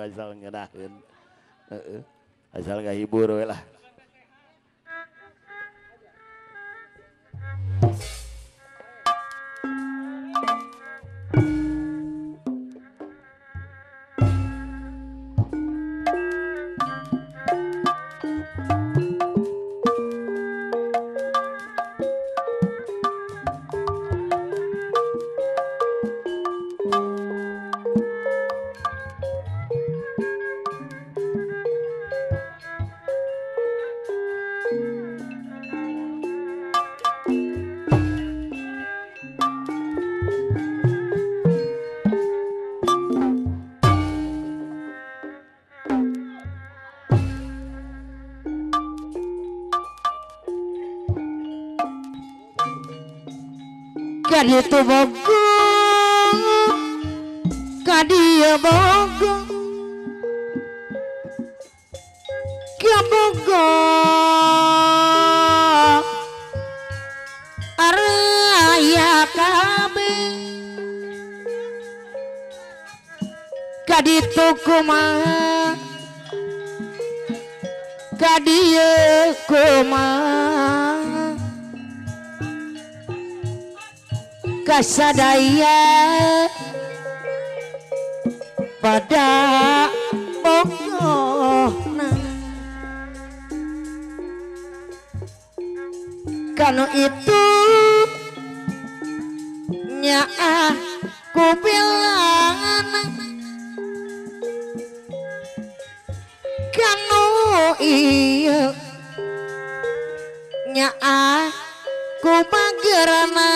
asal ngeunaheun. Heeh. Asal ngahibur we lah. Kaditu bogo, kadieu bogo, kabogo, araya kabeh. Kaditu kumaha, kadieu kumaha. Kasadaya pada bogohna kanu itu nyaah ku bilang kanu ieu nyaah ku magerana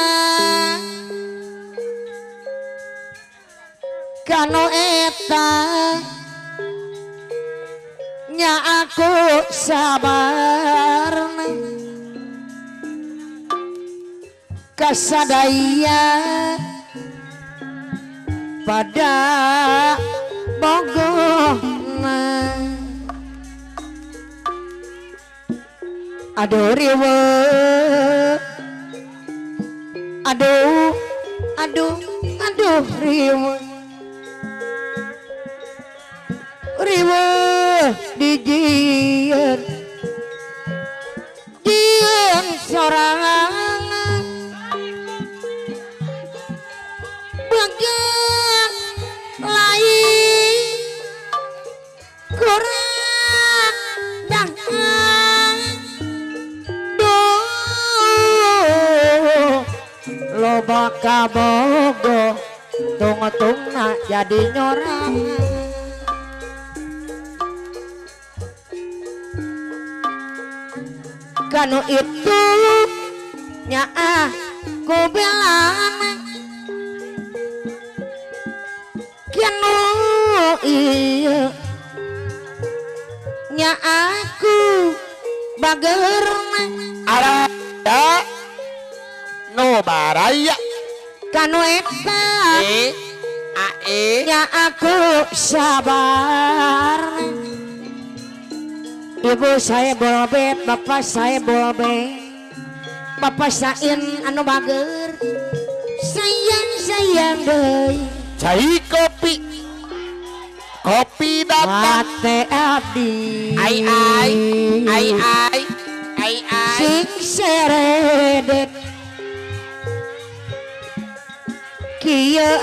kanu eta nya aku sabarna kasadaya pada bogohna. Aduh riweuh, aduh aduh aduh riweuh, riweuh dijieun jieun sorangan bagian lain kurang jangan duh loba kabogo tungtungna jadi nyorangan. Kanu itu nyaah ku belana kanu ieu nya aku bagerna araya nu baraya kanu eta nya aku sabar. Ibu saya bolbet, bapak saya bolbet, bapak sain anu bager, sayang sayang deui. Cai kopi, kopi datang. Mate abdi. Ai ai, ai ai, ai ai. Sing seredet, kieu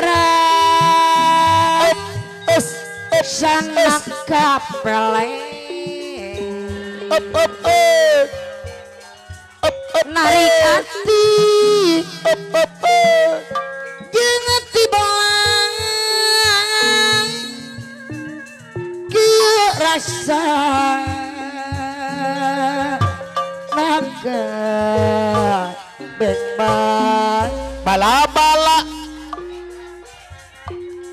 rasana kapele. Up up up up up narik hati up up up jeung tibolang kieu rasa naga bebas bala bala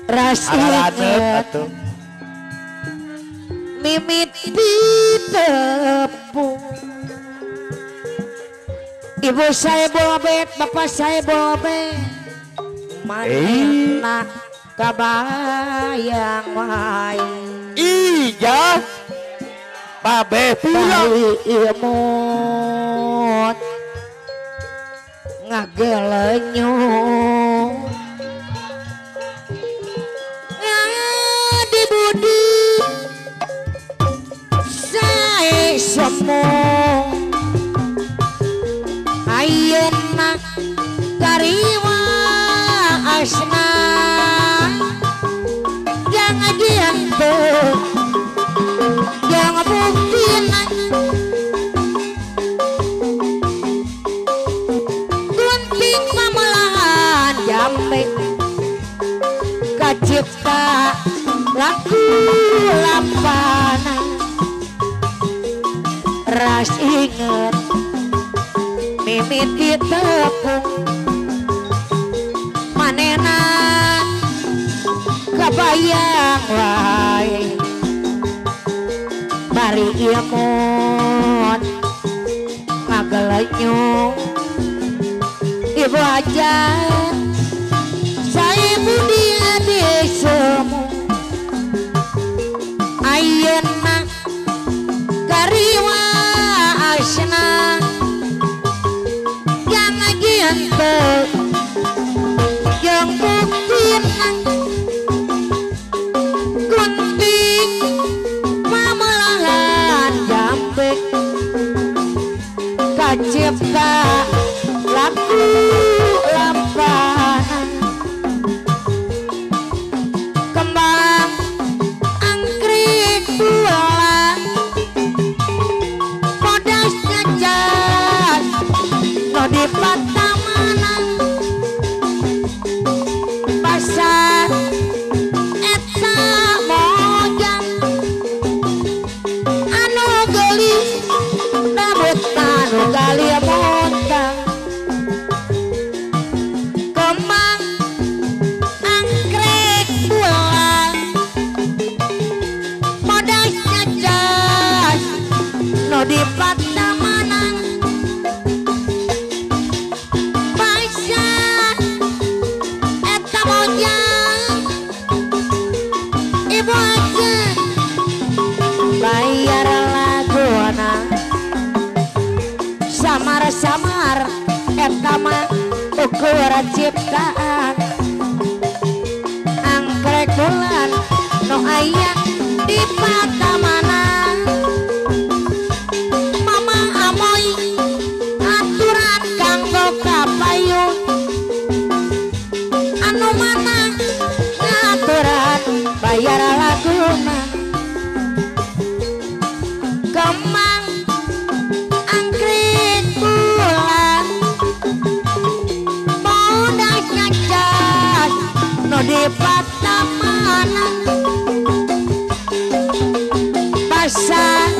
rasa atuh mimiti tepung. Ibu saya bobet, bapak saya bobet, mana kabayang wae. Iya, babe pulang. Imut ngagelenyu ngadi budi. lampana ras inget mimiti tepung manena kabayang wae bari imut ngagelenyung ibu aja saibu dia disemu ayeuna kariwa asna yang henteu jeung buktina gunting mamelahan jambek kacipta laku lampahan kembang angkrik bulan bodas nyacat no di patamanan pasar eta mojang anu geulis rambut anu galimontang kembang anggrek bulan bodas nyacat no di patamanan pasar eta mojang ibu aja bayar laguna samar-samar eta mah ukur ciptaan anggrek bulan no aya di patamanan mama amoy aturan kanggo kapayun anu mana ngaturan bayar laguna kembang anggrek bulan bodas nyacat no di patamanan pasar